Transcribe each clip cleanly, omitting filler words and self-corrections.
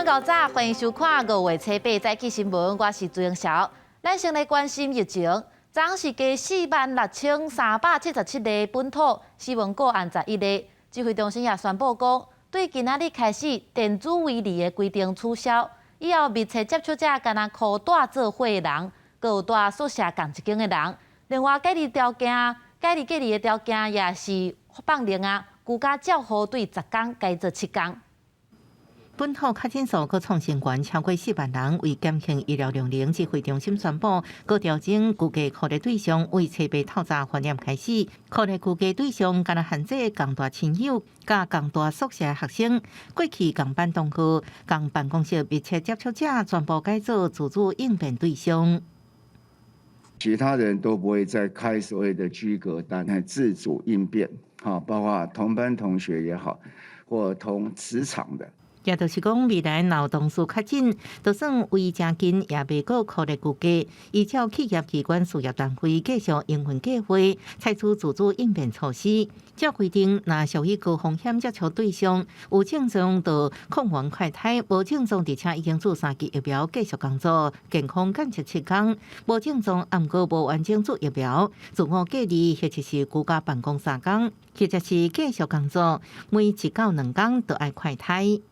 眾猴早，歡迎收看五月初八早起新聞，我是朱英曉。咱先來關心疫情，昨昏是加46,377例本土死亡個案11例。指揮中心也宣布講，對今仔日開始電子圍籬的規定取消，以後密切接觸者干焦箍蹛做伙的人，閣有蹛宿舍仝一間的人。另外，隔離條件、隔離的條件也是放寬啊，居家照護對10工改做7工。本土確診數閣創新懸，超過4萬人，為減輕醫療量能，指揮中心宣布，閣調整居家隔離對象，為初八透早發念開始，隔離居家對象干焦限制仝蹛親友、佮仝蹛宿舍學生，過去仝班同學、仝辦公室密切接觸者，全部改做自主應變對象。其他人都不會再開所謂的居隔單，自主應變，哈，包括同班同學也好，或同職場的。也就是講，未來若有同事確診，就算離誠近，也袂閣予予居家。依照企業機關事業單位繼續營運計劃，採取自主應變措施。照規定，若屬於高風險接觸對象，有症狀就抗原快篩，無症狀而且已經注三劑疫苗繼續工作，健康監測7工，無症狀毋過無完整注疫苗，自我隔離或者是居家辦公3工，或者是繼續工作，每1到2工都愛快篩。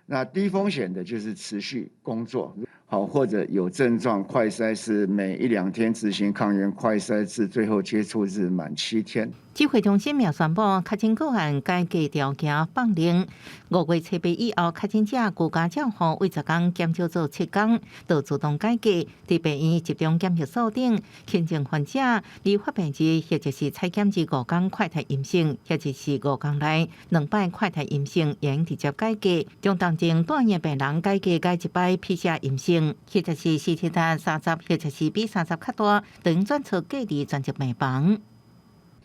那低風險的就是持續工作，好，或者有症狀快篩是每一兩天執行抗原快篩至最後接觸日滿7天。指揮中心也宣布，確診個案解隔條件放寬，5月初八以後，確診者居家照護為10工減少做7工，就自動解隔。佇病院集中檢疫所等輕症患者，離發病日或者是採檢日5工快篩陰性，或者是5工內兩擺快篩陰性，會用直接解隔。中重症住院病人解隔改一擺 PCR 陰性，或者是 CT 值30，或者是比30較大，等轉出隔離專責病房。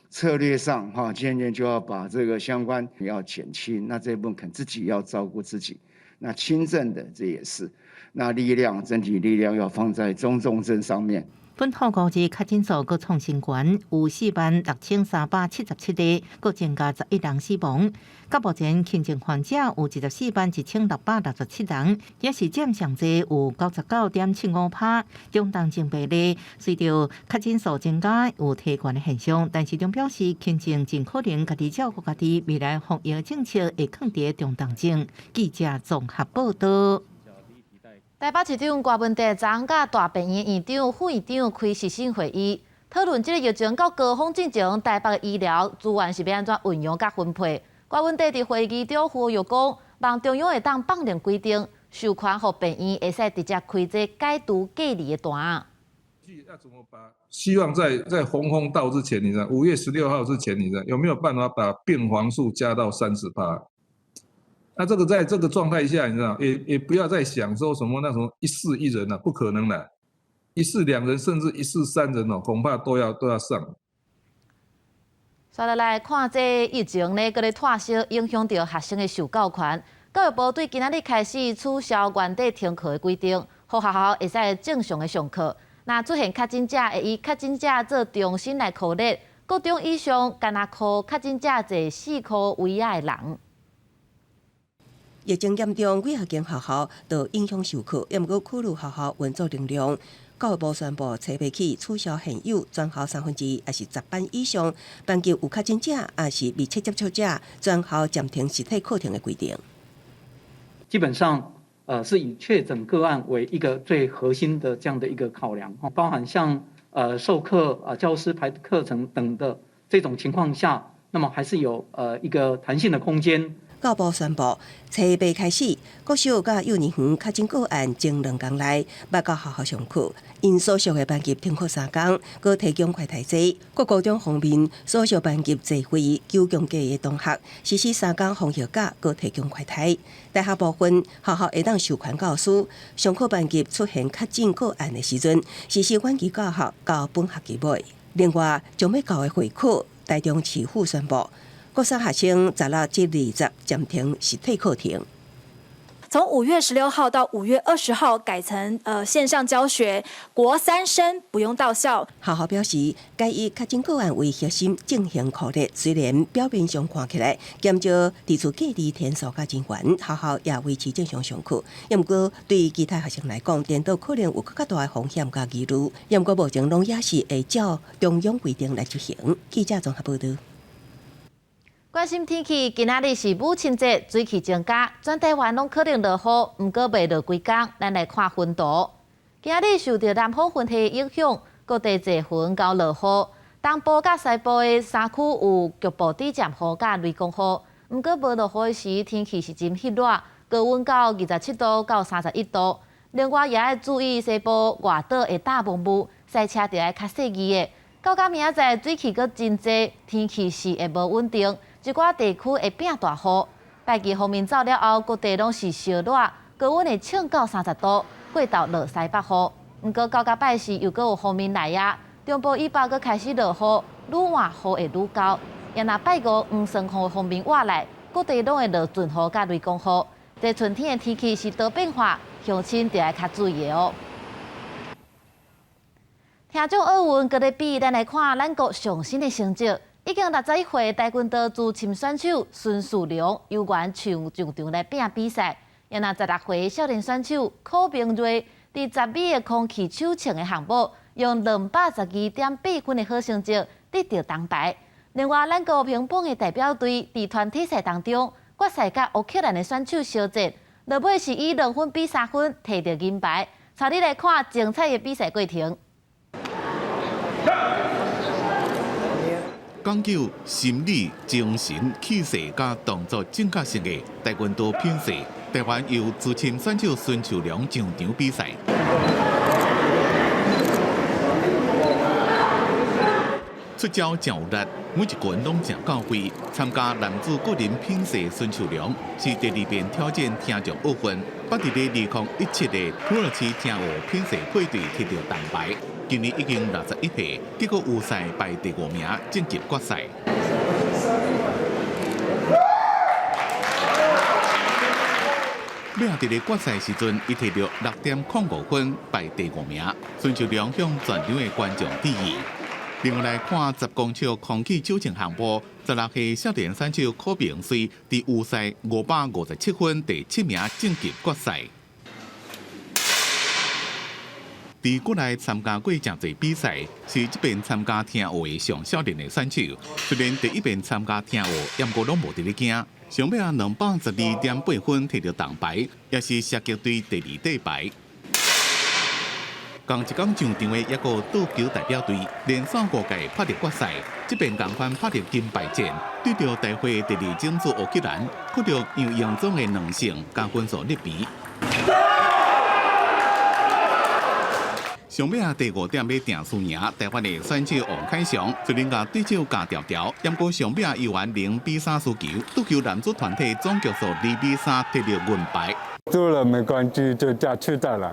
策略上，哈，漸漸就要把這個相關要減輕，那這部分可能自己要照顧自己。那輕症的這也是，那力量整體力量要放在中重症上面。本土五日確診數閣創新懸，有46,377例，閣增加11人死亡。到目前輕症患者有141,667人，也是佔上濟有99.75趴。中重症病例隨著確診數增加有提懸的現象，但是中表示輕症盡可能家己照顧家己，未來防疫政策會囥佇中重症。記者綜合報道。台北市長柯文哲昨昏佮大病院院長、副院長開視訊會議，討論這個疫情到高峰進前，台北的醫療資源是欲按怎運用佮分配。柯文哲佇會議中呼籲講，望中央會當放寬規定，授權予病院會使直接開這解除隔離的單。要怎麼把希望在洪峰到之前，你知道5月16號之前，你知道有沒有辦法把病房數加到30趴？那這個在這個狀態下，你知道，也不要再想說什麼那種一室一人了，不可能的，一室兩人甚至一室三人哦，恐怕都要上。煞落來看這疫情呢，閣咧拖燒，影響著學生的受教權。教育部對今仔日開始取消原底停課的規定，予學校會使正常的上課。若出現確診者，會以確診者做中心來箍熱，國中以上干焦箍確診者坐四箍圍仔的人。疫情嚴重，幾若間學校都影響授課，也毋過考慮學校運作能量。教育部宣布，初八起取消現有全校2/3，抑是10班以上班級有確診者，抑是密切接觸者，全校暫停實體課程的規定。基本上，是以確診個案為一個最核心的這樣的一個考量，包含像授課啊、教師排課程等的這種情況下，那麼還是有一個彈性的空間。教育部宣布，初八開始，國小佮幼兒園確診個案前2工內，欲到學校上課，𪜶所屬的班級停課3工，閣提供快篩劑。國高中方面，所屬班級座位九宮格的同學，實施3工防疫假，閣提供快篩。大學部分，學校會當授權教師上課班級出現確診個案的時陣，實施遠距教學到本學期尾。另外，將欲到的會考，台中市府宣布，國三學生16至20暫停實體課程。從5月16號到5月20號改成線上教學，國三生不用到校。學校表示，該以確診個案為核心進行擴列，雖然表面上看起來減少佇厝隔離天數佮人員，學校也維持正常上課。毋過對其他學生來講，顛倒可能有閣較大的風險佮疑慮。毋過目前攏也是會照中央規定來執行。記者綜合報導。關心天氣，今仔日是母親節，水汽增加，全台灣攏可能落雨，毋過袂落規工。咱來看雲圖，今仔日受著南方雲系影響，各地濟雲佮落雨。東部佮西部的山區有局部短暫雨佮雷公雨。毋過無落雨的時，天氣是真彼熱，高溫到27度到31度。另外也愛注意西部外島會罩霧霧，駛車著愛較細膩的。到到明仔載水汽閣真濟，天氣是會無穩定。一寡地區會變大雨，拜二鋒面走了後，各地攏是燒熱，高溫會衝到30度，過晝落西北雨。毋過到拜四又閣有鋒面來啊，中部以北閣開始落雨，愈晚雨會愈厚。若若拜五黃霜降鋒面倚來，各地攏會落陣雨佮雷公雨。這春天的天氣是多變化，鄉親著愛較注意哦。聽眾奧運閣咧比，咱來看咱國上新的成績。已經61歲跆拳道資深選手孫世良有緣上上場來拼比賽。也若16歲少年選手柯明睿，佇10米的空氣手槍的項目，用212.8分的好成績得著銅牌。另外，咱國乒乓的代表隊佇團體賽當中，決賽佮烏克蘭的選手相戰，落尾是以2分比3分提著銀牌。帶你來看精彩的比賽過程。講究心理、精神、氣勢佮動作正確性的跆拳道比賽，台灣由資深選手孫秋良上場比賽。出招誠有力，每一拳攏誠到位。參加男子個人比賽，孫秋良是第二遍挑戰聽障奧運，捌佇咧2017的土耳其聽奧比賽配對提著銅牌。今年已經61歲，結果有賽排第五名晉級決賽。尾仔佇咧決賽時陣，伊提著6.05分排第五名，孫秋良向全場的觀眾致意。另外來看10公尺空氣手槍項目，16歲少年選手柯明瑞佇預賽557分第七名晉級決賽。佇國內參加過誠濟比賽，是這遍參加聽奧的上少年的選手。雖然第一遍參加聽奧，毋過攏無佇咧驚。上尾仔212.8分提著銅牌，也是射擊隊第二底牌。仝一工上場的抑閣有桌球代表隊，連續五屆拍入決賽，這遍仝款拍入金牌戰，對著大會第二種子烏克蘭，看著楊榮宗的兩勝，共分數力比。上尾仔第五點欲定輸贏，台灣的選手王凱翔雖然共對手咬牢牢，毋過上尾仔猶原0比3輸球，桌球男子團體總局數2比3提著銀牌。輸了沒關係，就下次再來。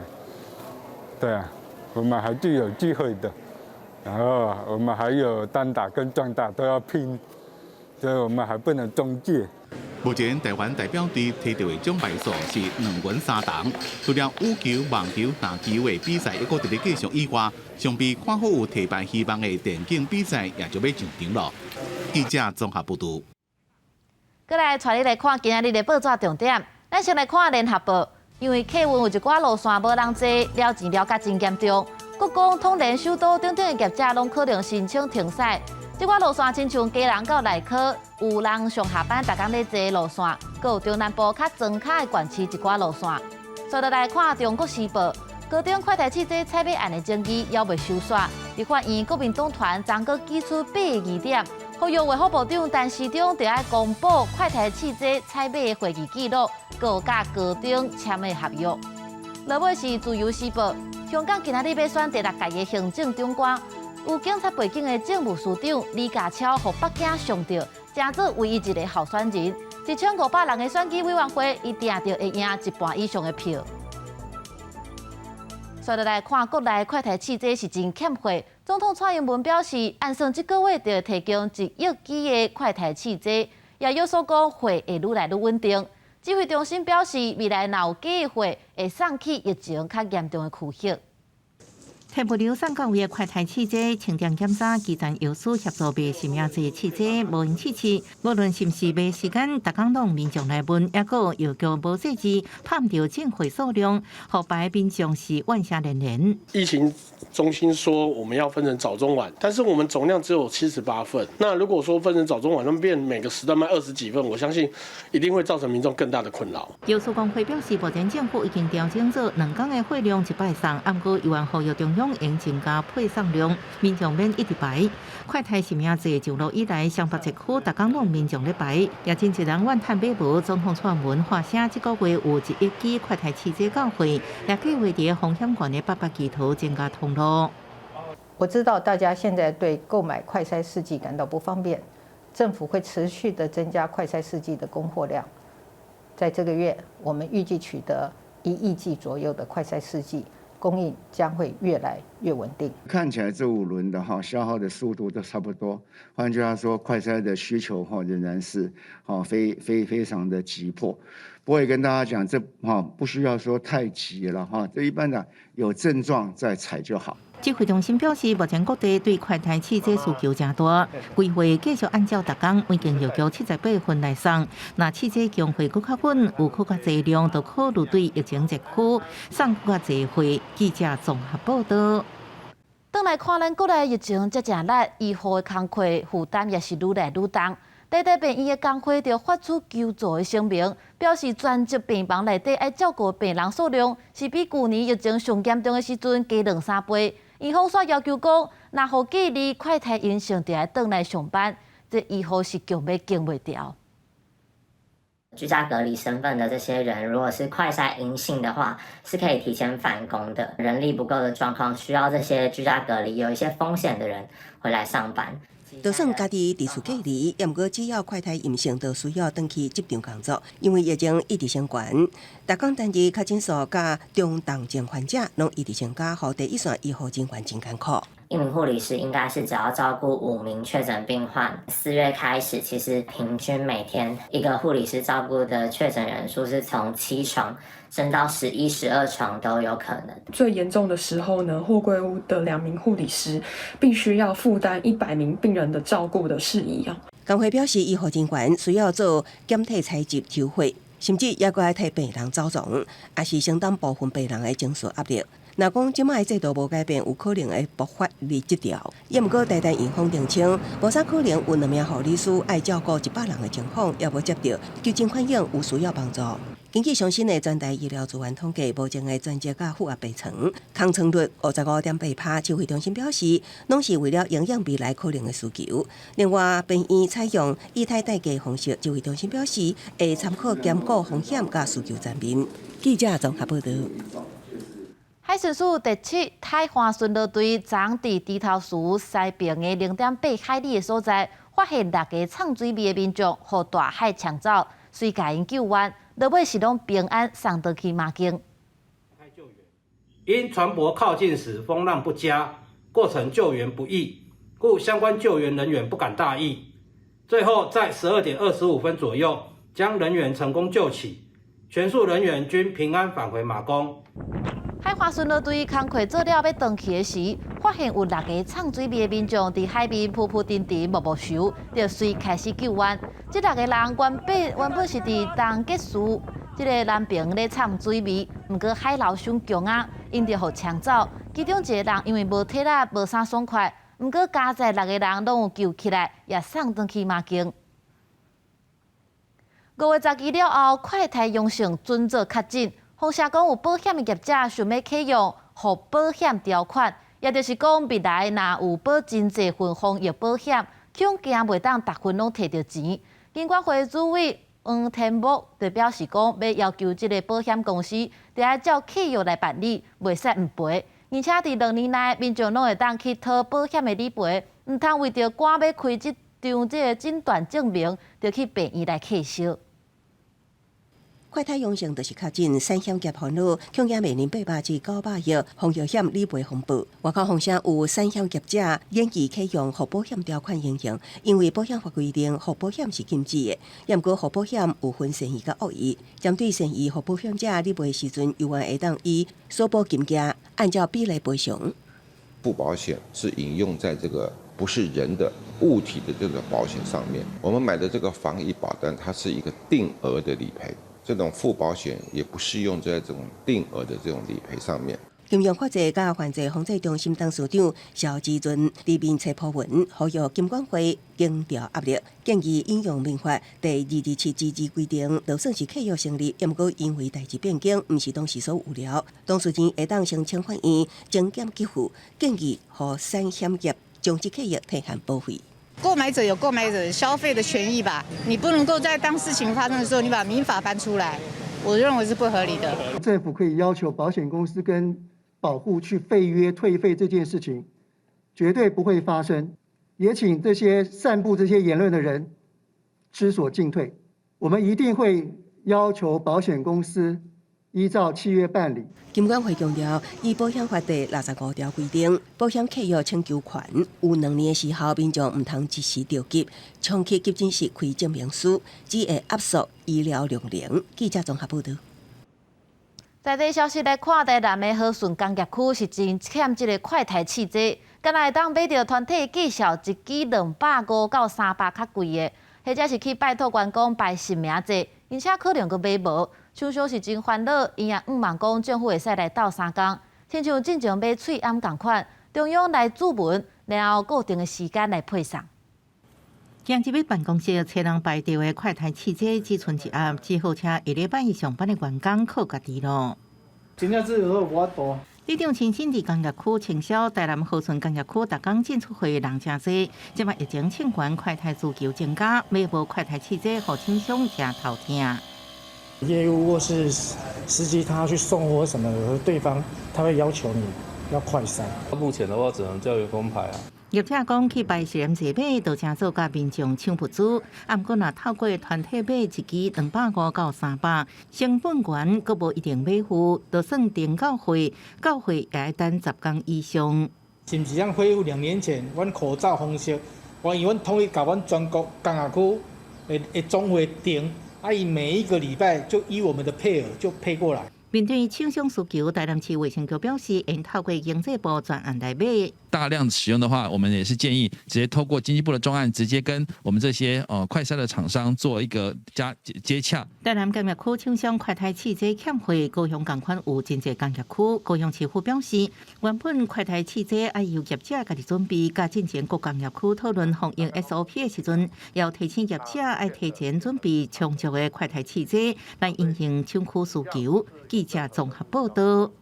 對啊，我們還是有機會的。然後我們還有單打跟雙打都要拼，所以我們還不能終結。目前台灣代表隊提著的獎牌數是兩銀三銅，除了羽球、網球、籃球的比賽猶閣佇咧繼續以外，相比看好有提牌希望的電競比賽也就欲上場囉。記者綜合報導。閣來帶你來看今仔日的報紙重點，咱先來看聯合報，因為客運有一寡路線無人坐，了錢了甲真嚴重。閣講統聯首都等等的業者攏可能申請停駛。這寡路線親像基隆到內科，有人上下班逐工咧坐路線，閣有中南部較莊跤的縣市一寡路線。紲落來看《中國時報》，高雄快台汽車採買案的爭議猶未收煞，立法院國民黨團昨閣祭出8個疑點，呼籲衛福部長陳時中著愛公布快台汽車採買的會議記錄，閣有佮高雄簽的合約。落尾是《自由時報》，香港今仔日欲選第六屆的行政長官。有警察背景的政務司長李家超，予北京相著，成做唯一一个候選人。1500人的選舉委員會，伊定著會贏一半以上的票。紲落來看國內快台汽車是真欠貨。總統蔡英文表示，按算這個月就會提供1億支的快台汽車，也有所講貨會愈來愈穩定。指揮中心表示，未來若有計劃會送去疫情較嚴重的區域。提物流送到位的快篩試劑、清點檢查、基層藥師協助賣實名制試劑，無閒試試。無論是毋是賣時間，逐工攏民眾來問，抑閣藥局無細緻，拍毋著進貨數量，予排民眾是怨聲連連。疫情中心說我們要分成早中晚，但是我們總量只有78份。那如果說分成早中晚，那變每個時段賣20幾份，我相信一定會造成民眾更大的困擾。藥師公會表示，目前政府已經調整做兩工的貨量一擺送，毋過猶原呼籲中央應增加配送量，民眾免一直排。快篩實名制上路以來，雙北一區逐工攏民眾咧排，也真濟人怨嘆買無。總統蔡英文發聲，這個月有1億支快篩試劑到貨，也計劃佇風險懸的八百基頭增加通路。我知道大家現在對購買快篩試劑感到不方便，政府會持續的增加快篩試劑的供貨量。在這個月，我們預計取得1億劑左右的快篩試劑。供應將會越來越穩定。看起來這五輪的哈消耗的速度都差不多，換句話說，快篩的需求哈仍然是哈非非非常的急迫。不會跟大家講，這哈不需要說太急了哈，這一般的有症狀再採就好。指揮中心表示，目前各地對快篩試劑需求誠大，規劃繼續按照逐工每間藥局78份來送。若試劑供貨閣較穩，有閣較濟量，就考慮對疫情熱區送閣較濟貨。記者綜合報道。轉來看咱國內疫情遮濟力，醫護的工課負擔也是愈來愈重。台大病院的工會就發出求助的聲明，表示全職病房內底愛照顧病人數量是比舊年疫情上嚴重的時陣加兩三倍。院方煞要求講，若予隔離快篩陰性，就愛轉來上班。這醫護是強欲撐袂牢。居家隔離身份的這些人，如果是快篩陰性的話，是可以提前返工的。人力不夠的狀況，需要這些居家隔離有一些風險的人回來上班。就算家己佇厝隔離，也毋過只要快篩陰性，就需要轉去職場工作。因為疫情一直升懸，逐工單日確診數佮中重症患者攏一直增加，予第一線醫護人員真艱苦。一名護理師應該是只要照顧5名確診病患。4月開始，其實平均每天一個護理師照顧的確診人數是從7床升到11、12床都有可能。最嚴重的時候呢，貨櫃屋的2名護理師必須要負擔100名病人的照顧的事宜啊。工會表示，醫護人員需要做檢體採集、抽血，甚至也閣愛替病人走床，也是承擔部分病人的情緒壓力。若講這擺制度無改變，有可能會爆發離職潮。也毋過，台大院方澄清，無啥可能有兩名護理師愛照顧100人的情況，也無接著求診反映有需要幫助。根據上新的全台醫療資源統計，目前的全職佮負壓病床空床率55.8%。指揮中心表示，攏是為了應對未來可能的需求。另外，病院採用以替代的方式，指揮中心表示會參考兼顧風險佮需求層面。記者綜合報導。海巡署第七太華巡邏隊昨佇豬頭嶼西爿的0.8海里的所在，發現六个藏水味的民眾，予大海沖走，隨共𪜶救援，落尾是攏平安送轉去馬經。因船舶靠近時風浪不佳，過程救援不易，故相關救援人員不敢大意。最後在12點25分左右，將人員成功救起，全數人員均平安返回馬公。海華巡邏隊工課做了欲轉去的時，發現有六个藏水味的民眾佇海面浮浮沉沉、摸摸泅，就隨開始救援。這六个人原本是佇東結嶼這个南爿咧藏水味，毋過海流傷強啊，𪜶就予沖走。其中一个人因為無體力、無啥爽快，毋過佳哉六个人攏有救起來，也送轉去馬經。5月12了後，快篩陽性準做確診。風聲講有保險的業者想欲啟用予保險條款，也就是講未來若有保真濟份防疫保險，恐驚袂當逐份攏提著錢。金管會主委黃天牧就表示講，欲要求這个保險公司，著愛照契約來辦理，袂使毋賠。而且佇2年內，民眾攏會當去討保險的理賠，毋通為著趕欲開這張這个診斷證明，就去病院來客燒。快篩陽性就是確診，產險業煩惱，恐驚面臨800至900億防疫險理賠風暴。外口風聲有產險業者研議啟用附保險條款應用，因為保險法規定附保險是禁止的，毋過附保險有分善意佮惡意，針對善意附保險者理賠時陣，猶原會當以所保金額按照比例賠償。附保險是引用在這個不是人的物體的這個保險上面。我們買的這個防疫保單，它是一個定額的理賠，這種附保險也不適用在這種定額的這種理賠上面。金融法制佮犯罪防制中心董事長蕭志潤佇面冊鋪文，呼籲金管會減掉壓力，建議引用民法第227之2規定，就算是契約成立，毋過因為代誌變更，毋是當時所有了，當事人會當申請法院增減給付，建議予產險業將這契約退還保費。購買者有購買者消費的權益吧，你不能夠在當事情發生的時候，你把民法搬出來，我認為是不合理的。政府可以要求保險公司跟保戶去廢約退費這件事情，絕對不會發生。也請這些散布這些言論的人知所進退。我們一定會要求保險公司依照契約辦理。金管會強調，依保險法第65條規定，保險契約請求權有2年的時效，民眾毋通即時著急，衝去急診室開證明書，只會壓縮醫療量能。記者綜合報導。在這消息來看，台南的和順工業區是真欠這个快篩試劑，敢若會當買著團體計數一支250到300較貴的，或者是去拜託員工排實名制，而且可能閣買無，廠商是真煩惱，𪜶也向望講政府會使來鬥相共，親像進前買喙罨仝款，中央來注文，然後固定的時間來配送。行入去辦公室，揣人排著的快篩試劑只賰一盒，只好請一禮拜一上班的員工靠家己囉。真正這個無法度。里長親身佇工業區清銷，台南和順工業區逐工進出貨人誠濟，這擺疫情衝懸，快篩需求增加，買無快篩試劑，予廠商誠頭痛。業務或是司機，他去送貨什麼，對方他會要求你要快篩。目前的話，只能叫員工排啊。業者講去排實聯制買，就成做共民眾搶物資。啊，毋過若透過團體買一支250到300，成本懸，閣無一定買付，就算訂到貨，到貨也愛等10工以上。是毋是咱恢復2年前，阮口罩方式，我因為阮統一共阮全國工業區的總會訂，啊，伊每一個禮拜就依我們的配額就配過來。面對廠商需求，台南市衛生局表示，會透過經濟部專案來買。大量使用的話，我們也是建議直接透過經濟部的專案，直接跟我們這些快篩的廠商做一個加接洽。台南工業區廠商快篩試劑欠貨，高雄仝款有真濟工業區。高雄市府表示，原本快篩試劑愛由業者家己準備，佮進前各工業區討論防疫 SOP 的時陣，要提醒業者愛提前準備充足的快篩試劑，來因應廠區需求。記者綜合報導。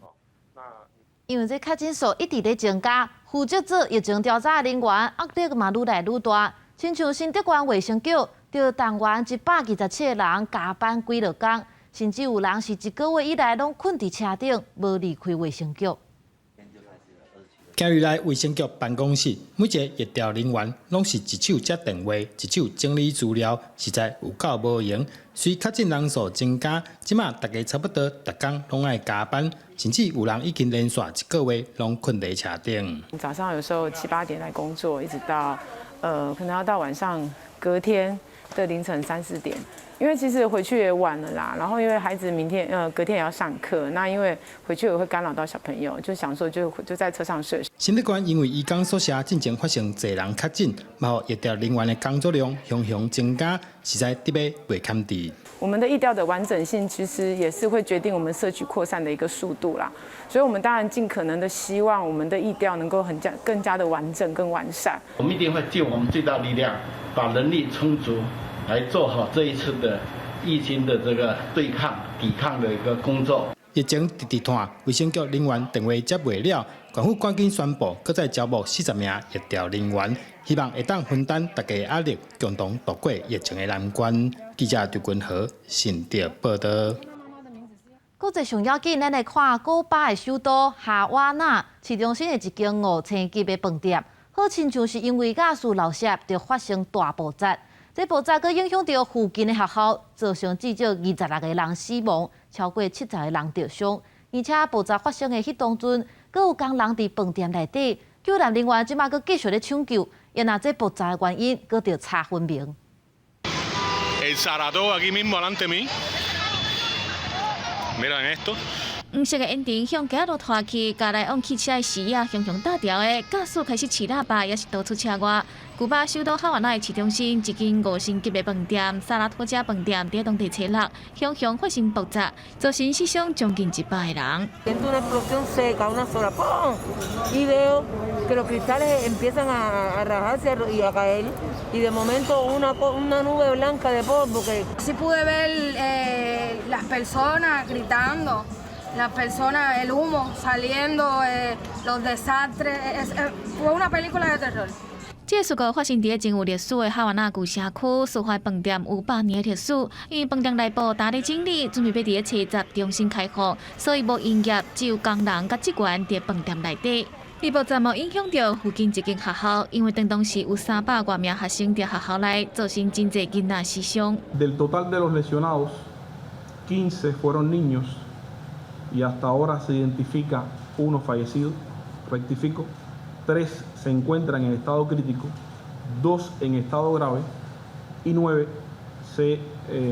因為這確診數一直咧增加，負責做疫情調查的人員壓力嘛愈來愈大。親像新竹縣衛生局，著動員127個人加班幾落工，甚至有人是一個月以來攏睏佇車頂，無離開衛生局。行入來衛生局辦公室，每一个疫調人員攏是一手接電話，一手整理資料，實在有夠無閒。隨確診人數增加，這馬大家差不多逐工攏愛加班，甚至有人已經連續一個月攏睏佇車頂。早上有時候七八點來工作，一直到可能要到晚上隔天的凌晨三四點。因為其實回去也晚了啦，然後因為孩子明天隔天也要上課，那因為回去也會干擾到小朋友，就想說就在車上睡。新竹縣因為醫工宿舍進前發生濟人確診，嘛予疫調人員的工作量雄雄增加，實在得欲袂堪佇。我們的疫調的完整性其實也是會決定我們社區擴散的一個速度啦，所以我們當然盡可能的希望我們的疫調能夠很加更加的完整、更完善。我們一定會盡我們最大力量，把人力充足。來做好這一次的疫情的這個對抗、抵抗的一個工作。疫情直直拖，衛生局人員電話接袂了，縣府趕緊宣布，閣再招募40名疫調人員，希望會當分擔大家壓力，共同渡過疫情的難關。記者張君和新竹報導。國際上要緊，咱來看古巴的首都哈瓦那市中心的一間五星級的飯店，好親像是因為瓦斯漏洩，就發生大爆炸。這爆炸閣影響著附近的學校，造成至少26個人死亡，超過70個人著傷。而且爆炸發生的彼當陣，閣有工人佇飯店內底，救援人員這馬閣繼續咧搶救，然後這爆炸的原因閣著查分明。 El Saratoga aquí mismo delante mí. Miren esto. 黃色的煙塵向街仔路拖去，共來往汽車的視野雄雄打掉的，駕駛開始試喇叭，也是逃出車外。古巴首都哈瓦那的市中心，一間五星級的飯店薩拉托加飯店，佇當地初六，雄雄發生爆炸，造成死傷將近100個人。 Y veo que los cristales empiezan a rajarse y a caer y de momento una nube blanca de polvo que Sí pude ver las personas gritando, las personas, el humo saliendo, los desastres, fue una película de terror. 這個事故發生佇真有歷史的哈瓦那舊城區，事發飯店有100年的歷史。因為飯店內部焦咧整理，準備欲佇咧初十重新開放，所以無營業，只有工人佮職員佇飯店內底。這爆炸嘛影響著附近一間學校，因為當時有300外名學生佇學校內，造成真濟囡仔死傷。 Del total de los lesionados, 15 fueron niños y hasta ahora se identifica uno fallecido. Rectifico, 3 se encuentran en estado crítico, 2 en estado grave y 9 se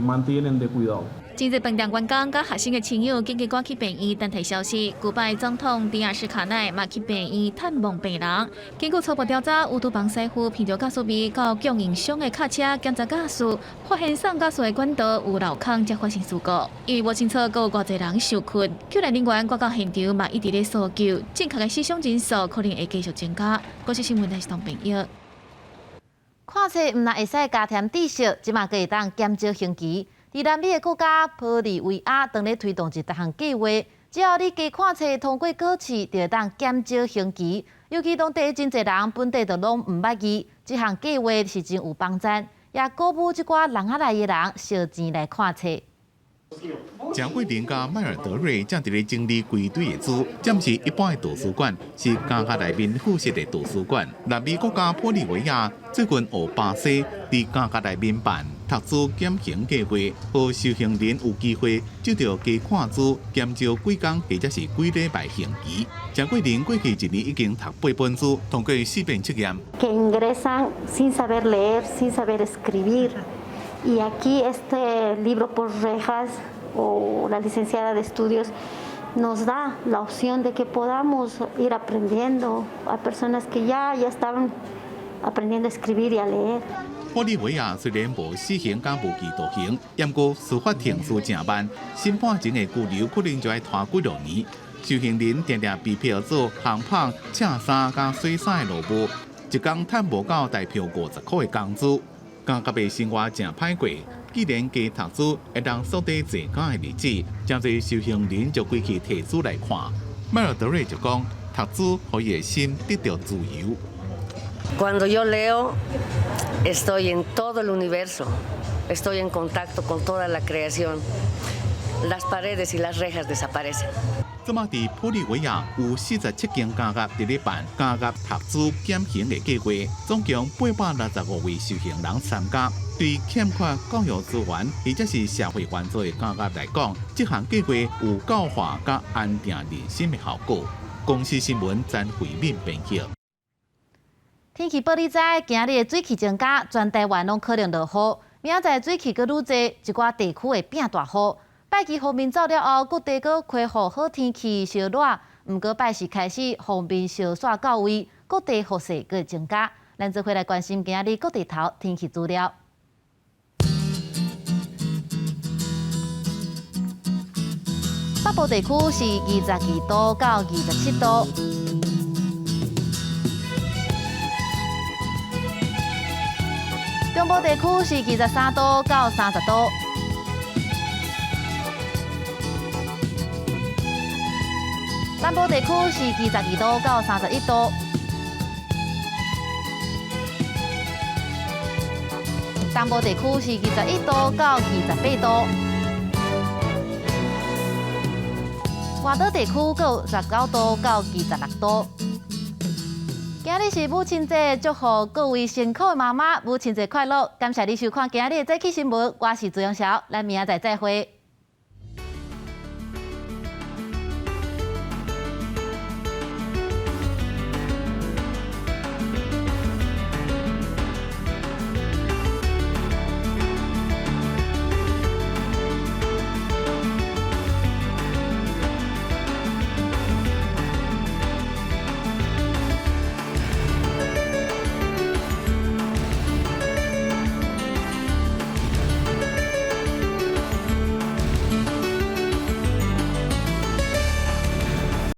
mantienen de cuidado. 真濟飯店員工佮學生的親友緊緊趕去病院等待消息。古巴的總統迪亞斯卡奈嘛去病院探望病人。根據初步調查，有廚房師傅憑著駕駛味到供應商的卡車檢查駕駛，發現送駕駛的管道有漏空，才發生事故。因為無清楚閣有偌濟人受困，救援人員趕到現場嘛一直咧搜救，正確的死傷人數可能會繼續增加。國視新聞台是同朋友。看冊毋但會使加添知識，這馬閣會當減少刑期。佇南美的國家玻利維亞當咧推動一項計劃，只要你加看冊通過考試，就會當減少刑期。尤其當地真濟人本底就攏毋捌字，這項計劃是真有幫贊，也鼓舞這寡人仔來的人燒錢來看冊。鄭慧玲佮邁爾德瑞正佇咧整理規堆的書，這毋是一般的圖書館，是監獄內面附設的圖書館。南美國家玻利維亞最近學巴西佇監獄內面辦讀書減刑計劃，予受刑人有機會藉著加看書，減少幾工或者是幾禮拜刑期。鄭慧玲過去一年已經讀八本書，通過四遍測驗。 Que ingresan sin saber leer, sin saber escribir. Y aquí este libro por rejas o la licenciada de estudios nos da la opción de que podamos ir aprendiendo a personas que ya estaban aprendiendo a escribir y a leer. 玻利維亞雖然無死刑佮無期徒刑，毋過司法程序誠慢，審判前的拘留可能就愛拖幾落年。受刑人定定被迫做烘麭、車衫佮洗衫的勞務，一工趁無夠台票50箍的工資。監獄的生活誠歹過，既然加讀書會當縮短坐監的日子，誠濟受刑人就規氣提書來看。邁爾德瑞就講，讀書予伊的心得著自由。 Cuando yo leo, estoy en todo el universo, estoy en contacto con toda la creación. Las paredes y las rejas desaparecen. 這馬佇玻利維亞有47間監獄佇咧辦監獄讀書減刑的計劃，總共865位受刑人參加。對欠缺教育資源或者是社會援助的監獄來講，這項計劃有教化佮安定人心的效果。公視新聞詹慧敏編輯。天氣報你知，今仔日的水汽增加，全台灣攏可能落雨。明仔載水汽閣愈濟，一寡地區會變大雨。拜七鋒面走了後，各地閣恢復好天氣，燒熱。毋過拜四開始，鋒面相煞到位，各地雨勢閣會增加。咱做伙來關心今仔日各地頭天氣資料。北部地區是22度到27度。中部地區是23度到30度。南部地區是22度到31度。東部地區是21度到28度。外島地區閣有19度到26度。今仔日是母親節，祝福各位辛苦的媽媽母親節快樂！感謝你收看今仔日的早起新聞，我是朱永曉，咱明仔載再會。